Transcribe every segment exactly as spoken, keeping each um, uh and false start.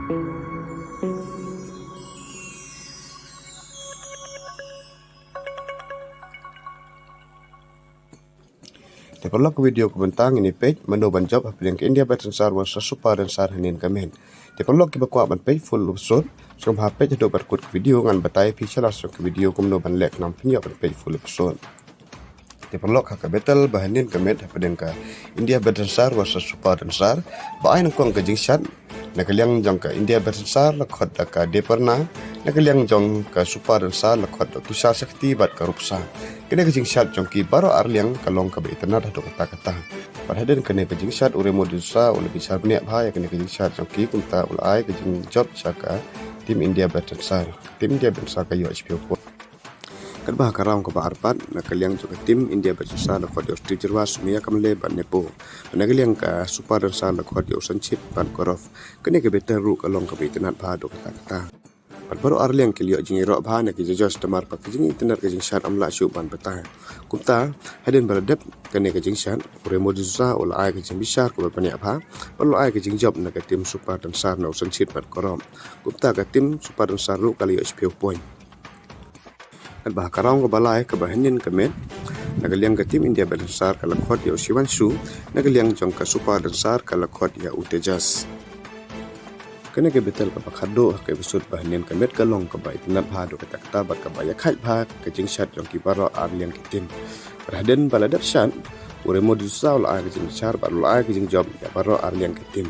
Te paralok, ka video kaba mynta ngin ïa peit mano ban jop hapdeng ka India Battle Dancer versus Super Dancer hynnin ka miet. Te paralok, kiba kwah ban peit full episode, sngewbha peit haduh ba kut ka video, ngan batai phi sha last jong ka video kumno ban leh khnang phin ïoh ban peit full episode. Te paralok, ha ka battle ba hynnin ka miet hapdeng ka India Battle Dancer versus Super Dancer, ba ai nyngkong ka jingshad na ka liang jong ka India Battle Dancer la khot da ka Deparna, na ka liang jong ka Super Dancer la khot da Tushar Shakti bad ka Rupsa. Kane ka jingshad jong ki baroh arliang ka long kaba itynnad haduh katta katta. Bad hadien kane ka jingshad, u Remo D'Souza u la bishar bniah bha ïa kane ka jingshad jong ki, kumta u la ai ka jingjop sha ka team India Battle Dancer. Team India Battle Dancer ka ïoh shiphew point. Katba ha ka round kaba ar pat, na ka liang jong ka team India Battle Dancer la khot ïa u Steve Jyrwa, Sumia Kamle bad Nepo. Na ka liang ka Super Dancer la khot ïa u Sanchit bad Gaurav. Kane ka battle ruh ka long kaba itynnad bha haduh katta katta. Bad baroh arliang ki la ïoh jingïaroh bha na ki judges, namar ba ka jingitynnad ka jingshad ym lah shuh ban batai. Kumta, hadien ba la dep kane ka jingshad, u Remo D'Souza u la ai ka jingbishar kaba bniah bha, bad u la ai ka jingjop na ka team Super Dancer na u Sanchit bad Gaurav. Kumta ka team Super Dancer ruh ka la ïoh shiphew point. Katba ha ka round kaba lai kaba hynnin ka miet, na ka liang ka team India Battle Dancer ka la khot ïa u Shivanshu, na ka liang jong ka Super Dancer ka la khot ïa u Tejas. Kane ka battle kaba khatduh ha ka episode ba hynnin ka miet ka long kaba itynnad bha haduh katta katta bad kaba ïakhaid bha ka jingshad jong ki baroh arliang ki team. Bad hadien ba la dep shad, u Remo D'Souza u la ai ka jingbishar bad u la ai ka jingjop ïa baroh arliang ki team.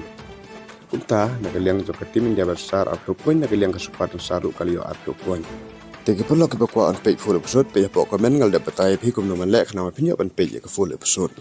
Kumta, na ka liang jong ka team India Battle Dancer arphew point, na ka liang ka Super Dancer ruh ka la ïoh arphew point. Te ki paralok, kiba kwah ban peit full episode, peit hapoh comment, nga la dep batai ïa phi kumno ban leh khnang ba phin ïoh ban peit ïa ka full episode.